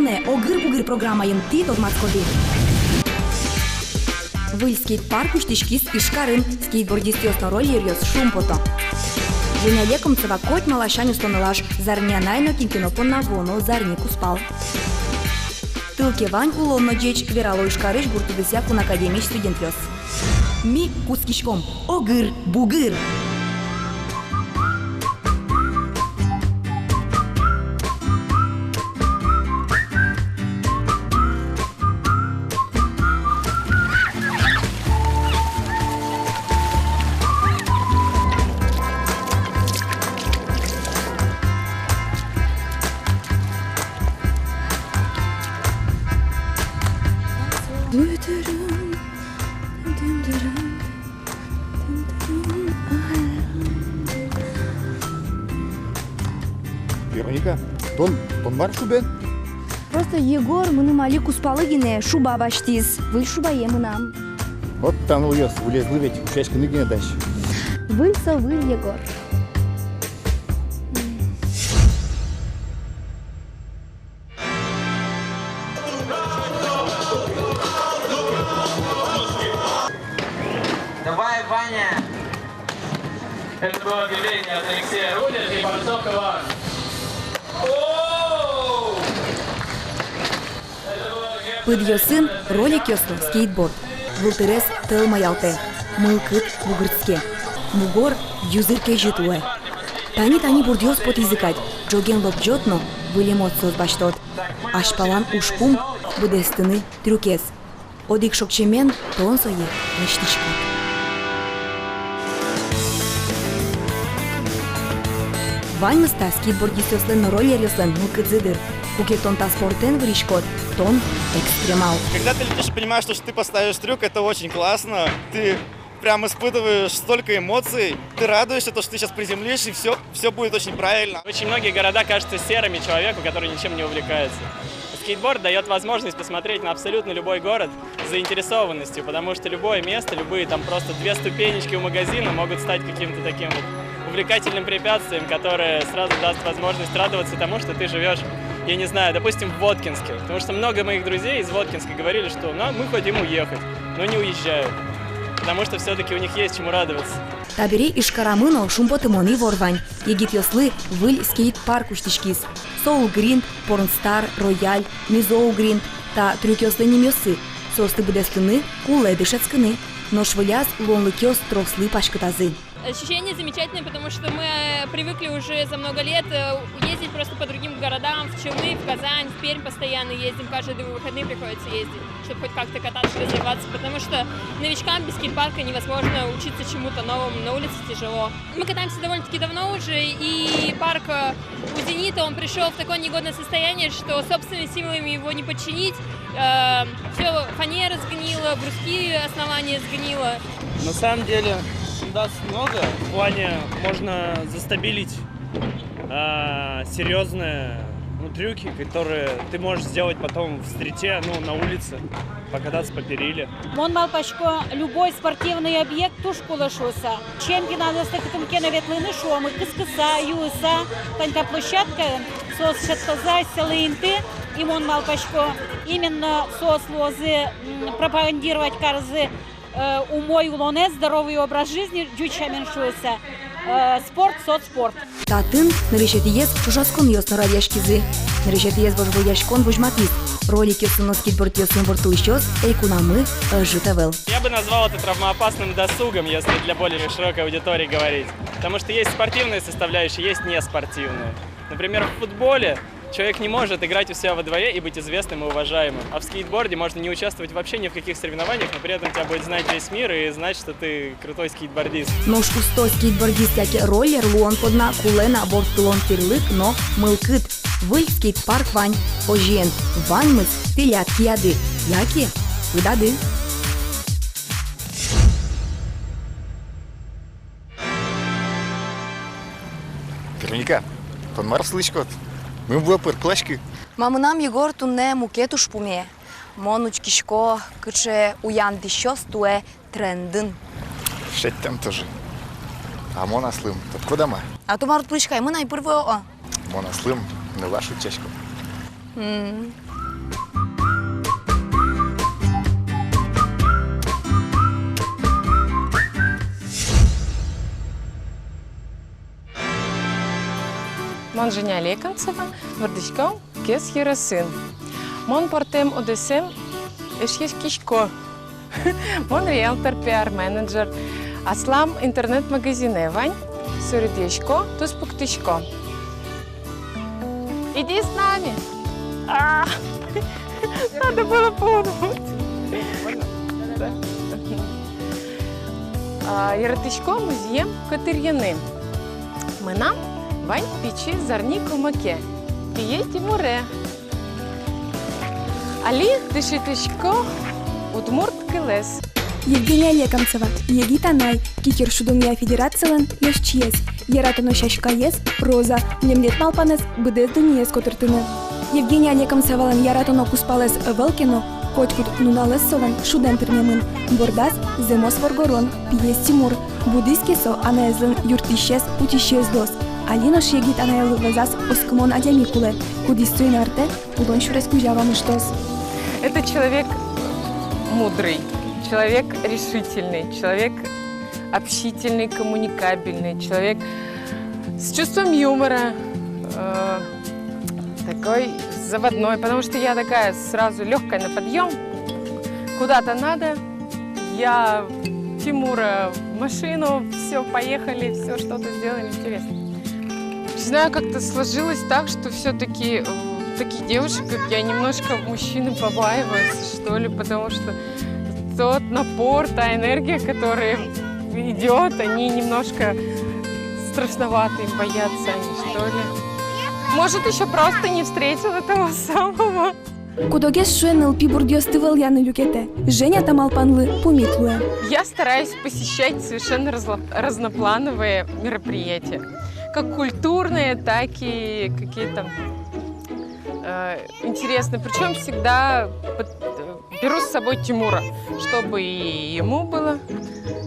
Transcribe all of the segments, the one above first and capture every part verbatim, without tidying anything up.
Огыр-бугыр программаын тӥ тодматскоды. Выль скейт-парк усьтӥськиз Ижкарын, скейтбордистъёс но роллеръёс шумпото. Женя Лекомцева котьма ласянь усто нылаш, зарни анай но кин ке но понна вуоно зарни кузпал. Тыл ке вань, улон но ӟеч, верало Ижкарысь гурт удысъя кун академиысь студентъёс. Ми кутскиськом. Огыр-бугыр. Вероника, тон, тон мар шубен? Просто Егор мыным али кузпалы гинэ шуба басьтӥз. Выль шубае мынам. Вот та нылъёс, вылезлы ведь, ушъяськыны гинэ дась. Выль со выль, Егор. Давай, Ваня! Это было объявление от Алексея Рудя и Борцов Иван. Оу! Пыдъёсын роликъёс но скейтборд. Вылтырез тӧл маялтэ, мылкыд бугыртске. Мугор юзыр кезьыт луэ. Тани-тани бурдъёс потӥзы кадь, ӝоген лобӟод но выль эмоциос басьтод. Азьпалан ужпум — быдэстыны трюкез. Одӥг шокчемен тон сое лэсьтӥськод. Ваньмыз та скейтбордистъёслэн но роллеръёслэн мылкыдзы дыр. Куке тон та спортэн выриськод, тон экстремал. Когда ты летишь и понимаешь, что ты поставишь трюк, это очень классно. Ты прям испытываешь столько эмоций. Ты радуешься, то, что ты сейчас приземлишь, и все, все будет очень правильно. Очень многие города кажутся серыми человеку, который ничем не увлекается. Скейтборд даёт возможность посмотреть на абсолютно любой город с заинтересованностью, потому что любое место, любые там просто две ступенечки у магазина могут стать каким-то таким вот увлекательным препятствием, которое сразу даст возможность радоваться тому, что ты живёшь, я не знаю, допустим, в Воткинске. Потому что много моих друзей из Воткинска говорили, что, ну, мы хотим уехать, но не уезжают, потому что всё-таки у них есть чему радоваться. Табере Ижкарамы но шумпотымон ивор вань. Егитъёслы выль скейт-парк усьтӥськиз. Soul Grind, Porn Star, Royal, Mizo Grind — та трюкъёслэн нимъёссы. Соосты быдэстыны кулэ дышетскыны. Нош выльяз луонлыкъёс трослы паськытазы. Ощущение замечательное, потому что мы, э, привыкли уже за много лет, э, ездить просто по другим городам, в Челны, в Казань, в Пермь постоянно ездим, каждые выходные приходится ездить, чтобы хоть как-то кататься, развиваться, потому что новичкам без скейт-парка невозможно учиться чему-то новому, на улице тяжело. Мы катаемся довольно-таки давно уже, и парк, э, у «Зенита», он пришёл в такое негодное состояние, что собственными силами его не починить. Э, всё, фанера сгнила, бруски основание сгнило. На самом деле, даст много. В плане можно застабилить, а, серьёзные, ну, трюки, которые ты можешь сделать потом в стрите, ну, на улице, покататься по периле. Мон малпасько, любой спортивный объект туж кулэ шуыса. Чем гинэ аслэсьтыд кытын ке но ветлыны, шуомы, кыскыса, юыса, тань та площадкаын соос шедьтозы асьсэлы инты, и мон малпасько, именно соос луозы, м, пропагандировать карозы, э, умой улонэз, здоровый образ жизни, ӟуч сямен шуыса, э, спорт — со спорт. Татын нырысетӥез ӵошатсконъёс но радъяськизы. Нырысетӥез вожвылъяськон возьматӥз: роликъёсын но скейтбордъёсын ворттылӥсьёс элькунамы ӧжыт ӧвӧл. Я бы назвал это травмоопасным досугом, если для более широкой аудитории говорить. Потому что есть спортивные составляющие, есть неспортивные. Например, в футболе человек не может играть у себя во дворе и быть известным и уважаемым. А в скейтборде можно не участвовать вообще ни в каких соревнованиях, но при этом тебя будет знать весь мир и знать, что ты крутой скейтбордист. Нош усто скейтбордист яке роллер луон понна кулэ на ворттылон тӥрлык но мылкыд. Выль скейт-парк вань. Озьыен, ваньмыз тӥляд кияды яке пыдады. Вероника, тон мар сылӥськод? Мыным вуэ пыр, куласькы. Ма, мынам, Егор, туннэ мукет ужпуме. Мон учкисько, кыӵе уян дӥсьёс туэ трендын. Шедьтэм тоже. А мон аслым тодӥськод-а ма? А тон мар, уд пыриськы-а, мынам пыр вуэ, о. Мон аслым нылаш утчасько. М. Мон Женя Лекомцева, вордӥсько Кез ёросын. Мон пӧртэм удысэз эшъяськисько. Мон риэлтор, пиар-менеджер. Аслам интернет-магазинэ вань, суредъясько, туспуктӥсько. Иди с нами. А, надо было подумать. А, яратӥсько музъем котыръяны. Мынам вань пичи зарни кумаке, пие Тимуре. Али дышетӥсько удмурт кылэз. Евгения Лекомцева, егит анай, кикер шудонъя федерациялэн ёзчиез, яратоно сяськаез — роза, лемлет малпанэз быдэс дуннеез котыртыны. Евгения Лекомцевалэн яратоно кузпалэз ӧвӧл ке но, котькуд нуналэз солэн шудэм тырмемын. Бордаз зэмос воргорон, пиез Тимур. Будӥз ке со анаезлэн юрттӥсез, утисез луоз. Али нош егит анайлы вӧзаз оскымон адями кулэ, кудӥз соин артэ улон сюрес кузя вамыштоз. Это человек мудрый, человек решительный, человек общительный, коммуникабельный, человек с чувством юмора, э, такой заводной, потому что я такая сразу лёгкая на подъём, куда-то надо, я Тимура в машину, всё, поехали, всё, что-то сделаем интересное. Не знаю, как-то сложилось так, что всё-таки, э, таких девушек, как я, немножко мужчины побаиваются, что ли, потому что тот напор, та энергия, которая идёт, они немножко страшновато, им боятся они, что ли. Может, ещё просто не встретила того самого. Кудогез, шуэ, нылпи бурдъёсты вӧлъяны люкетэ. Женя та малпанлы пумит луэ. Я стараюсь посещать совершенно разло-, разноплановые мероприятия. Как культурные, так и какие-то, э, интересные. Причём всегда под-, э, беру с собой Тимура, чтобы и ему было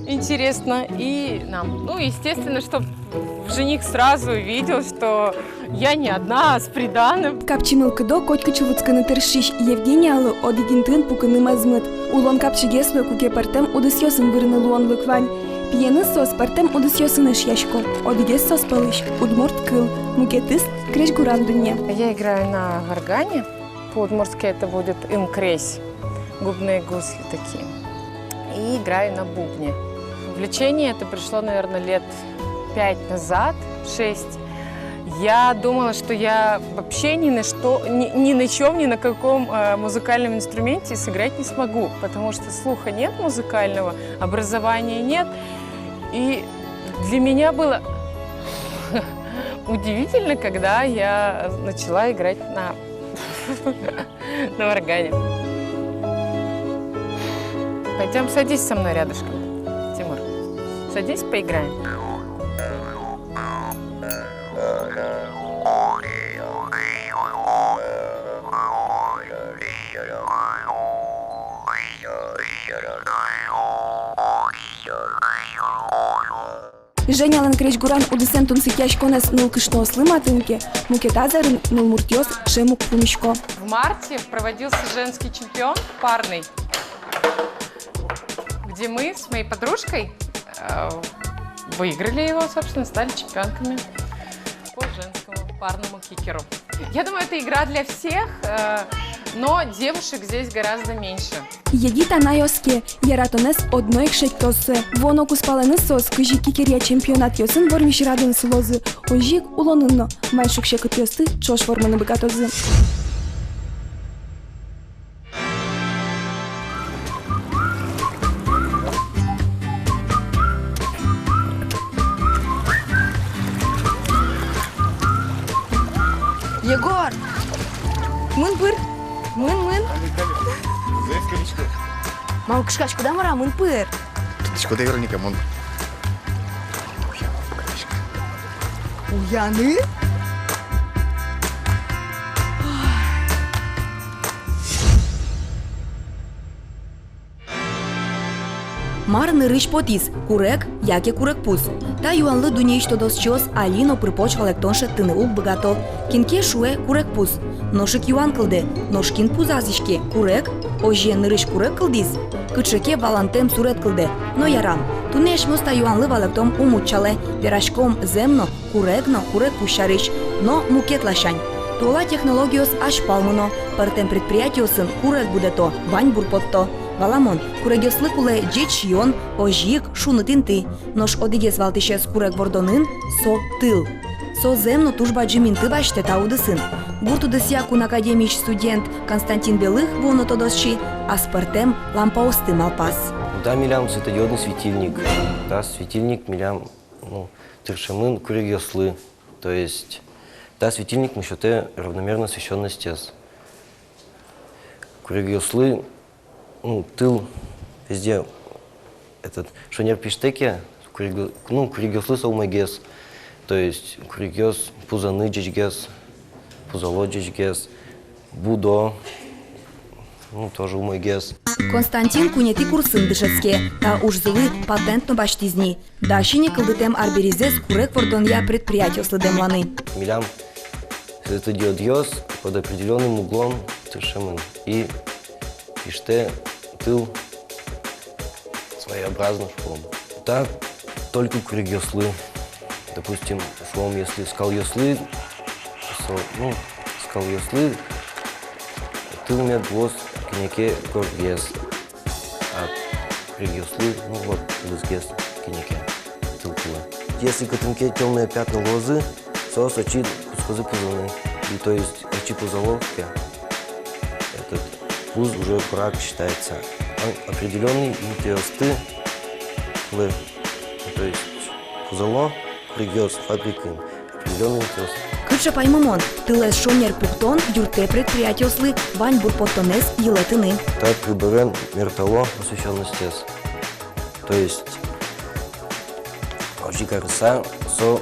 интересно, и нам. Ну, естественно, чтоб жених сразу увидел, что я не одна, а с приданым. Капчи мылкыдо, котькытчы вутскыны тыршись Евгениялы одӥг интыын пукыны мӧзмыт. Улон капчигес луэ, куке пӧртэм удысъёсын вырыны луонлык вань. Пиеныз соос пӧртэм удысъёсын эшъясько. Одӥгез соос пӧлысь — удмурт кыл, мукетыз — крезьгуран дунне. Я играю на варгане. По-удмуртски это будет ым-крезь, губные гусли такие. И играю на бубне. Увлечение это пришло, наверное, лет пять назад, шесть. Я думала, что я вообще ни на что, ни, ни на чём, ни на каком, э, музыкальном инструменте сыграть не смогу, потому что слуха нет музыкального, образования нет. И для меня было удивительно, когда я начала играть на на варгане. Пойдём, садись со мной рядышком, Тимур. Садись, поиграем. Женялэн крезьгуран удысэн тунсыкъяськонэз нылкышноослы матын ке, мукетаз арын нылмуртъёс ӵем уг пумисько. В марте проводился женский чемпион парный, где мы с моей подружкой, э, выиграли его, собственно, стали чемпионками по женскому парному кикеру. Я думаю, это игра для всех, э, но девушек здесь гораздо меньше. Егит анай оске, яратонэз одно ик шедьтоз сое. Вуоно кузпалэныз соос кызьы кикеръя чемпионатъёсын вормись радын сылозы, озьы ик улонын но вань шуг-секытъёсты ӵош вормыны быгатозы. Егор! Мын пыр! Мын, мын! Ма, уг кышкаськод-а, мар-а, мын пыр! Тодӥськод-а, Вероника, мон уяны? Мар нырысь потӥз, курег яке курегпуз? Та юанлы дуннеысь тодосчиос али но пыр-поч валэктон шедьтыны уг быгато. Кин ке шуэ курегпуз. Нош ик юан кылдэ: нош кин пузаз иське, курег? Озьыен, нырысь курег кылдӥз? Кыӵе ке валантэм сурет кылдэ. Но ярам, туннэ асьмеос та юанлы валэктон ум утчалэ, вераськом зэм но курег но курегпуз сярысь, но мукет ласянь. Туала технологиос азьпал мыно, пӧртэм предприятиосын курег будэто, ваньбур потто. Валамон, курегъёслы кулэ ӟеч сиён, озьы ик шуныт инты. Нош одӥгез валтӥсез курег вордонын — со тыл. Со зэм но туж бадӟым инты басьтэ та удысын. Гурт удысъя кун академиысь студент Константин Белых, вуоно тодосчи, аспӧртэм лампаосты малпаз. Да, милям светодиодный светильник. Да, светильник милям, ну, тыршемын курегъёслы. То есть, да, светильник, ну, сётэ равномерно освещённостез. Курегъёслы, ну, тыл везде, этот, шонер пиштэ ке, курегъё-, ну, курегъёслы со умойгес. То есть курегъёс пузаны ӟечгес, пузало ӟечгес, будо, ну, тоже умойгес. Константин куинетӥ курсын дышетске, та ужзылы патент но басьтӥз ни. Дась ини кылдытэм арберизэс курег вордонъя предприятиослы дэмланы. Милям светодиодъёс под определённым углом тыршемын и пиштэ тыл своеобразно, шуом. Так только курегъёслы. Допустим, шуом, если скалъёслы, со-, ну, скалъёслы тыл мед луоз кӧня ке гордгес. А курегъёслы, ну вот, лызгес кӧня ке тыл кулэ. Если кытын ке тёмные пятна луозы, соос отчы кутскозы пузаны. И то есть отчы пузало ке, этот пуз уже курак считается. А определённый интыосты кулэ, то есть пузало курегъёс фабрикаын. Кыӵе паймымон, тылэз шонер пуктон юрттэ предприятиослы ваньбур поттонэз йылэтыны. Та приборен мертало освещённостез. То есть озьы карыса со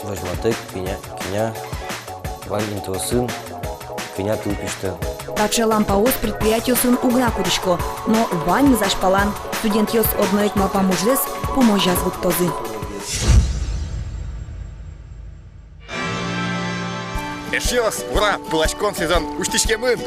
возьматэ кӧня, кӧня вань интыосын кӧня тыл пиштэ. Таӵе лампаос предприятиосын уг на курисько, но ваньмыз азьпалан. Студентъёс одно ик малпам ужзэс пумозяз вуттозы. Эшъёс, ура! Пыласькон сезон усьтӥськемын!